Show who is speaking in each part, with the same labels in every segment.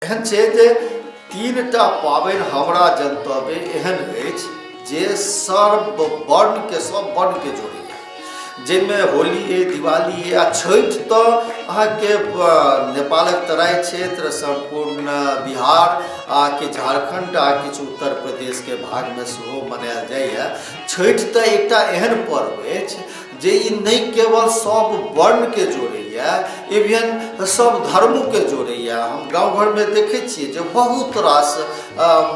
Speaker 1: एहन छै जे 3टा पाबनि हमरा जनतबे एहन अछि जे सर्व वर्णके, सब वर्णके जोड़ैए, जाहिमे होली अइ, दिवाली अइ आ छठि। तऽ अहाँके नेपालक तराइ क्षेत्र, सम्पूर्ण बिहार आ कि झारखण्ड आ किछु उत्तर प्रदेशके भागमे सेहो मनायल जाइए। छठि तऽ एकटा एहन पर्व अछि जे ई नहि केवल सब वर्णके जोड़ैए, इवेन सब धर्मोके जोड़ैए। हम गाँव घरमे देखै छियै जे बहुत रास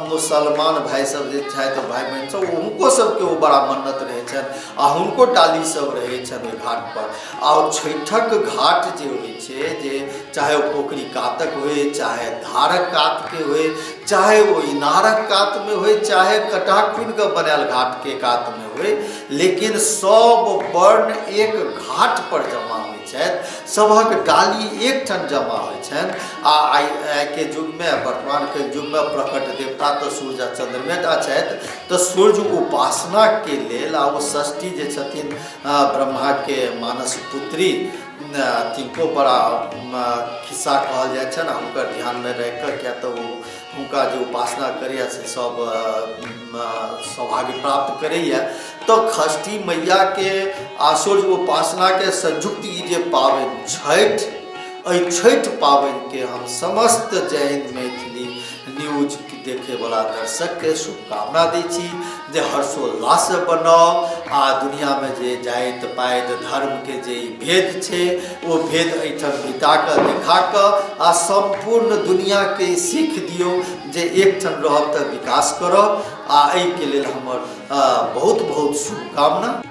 Speaker 1: मुसलमान भाइ सब जे छथि, भाइ बहिन सब, हुनको सबके ओ बड़ा मन्नत रहै छनि आ हुनको डाली सब रहै छनि ओहि घाटपर। आ ओ छठिक घाट जे होइ छै, जे चाहे ओ पोखरि कातक होइ, चाहे धारक कातके होइ, चाहे ओ इनारक कातमे होइ, चाहे कटहा खुनिकऽ बनायल घाटके कातमे होइ, लेकिन सब वर्ण एक घाट पर जमा होइ छथि, सभक डाली एकठाम जमा होइ छनि। आ आइके युगमे, वर्तमानके युगमे प्रकट देवता तऽ सूर्य आ चन्द्रमे टा छथि, तऽ सूर्य उपासनाके लेल आ ओ षष्ठी जे छथिन ब्रह्माके मानस पुत्री, तिनको बड़ा खिस्सा कहल जाइ छनि आ हुनकर ध्यानमे राखिकऽ, किएक तऽ ओ हुनका जे उपासना करैए से सब सौभाग्य प्राप्त करैए। तऽ षष्ठी मैयाके आ सूर्य उपासनाके संयुक्त ई जे पाबनि छठि, एहि छठि पाबनिके हम समस्त जय हिन्द मैथिली न्यूज देखैवला दर्शकके शुभकामना दै छी जे हर्षोल्लाससँ बनाउ आ दुनिआँमे जे जाति पाति धर्मके जे ई भेद छै, ओ भेद एहिठाम मिटा कऽ, देखा कऽ आ सम्पूर्ण दुनिआँके ई सीख दियौ जे एकठाम रहब तऽ विकास करब। आ एहिके लेल हमर बहुत बहुत शुभकामना।